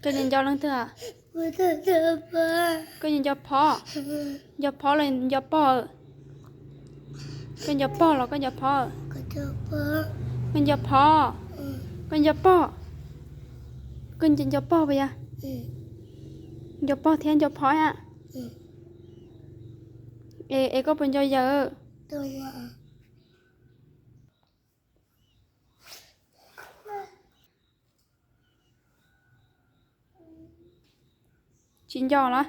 Koj nco leej twg? Koj nco Phov? Nco Phov los nco Pog? Koj nco Pog los koj nco Phov? Koj nco Phov? Koj nco Pog? Koj nco nco Pog puas yog? Nco Pog thiab nco Phov a? Es, es koj puas nco yawg? Tsis nco los?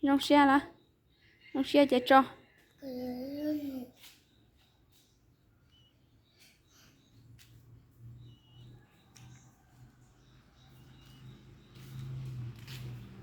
Zoo siab los? Zoo siab ces tso.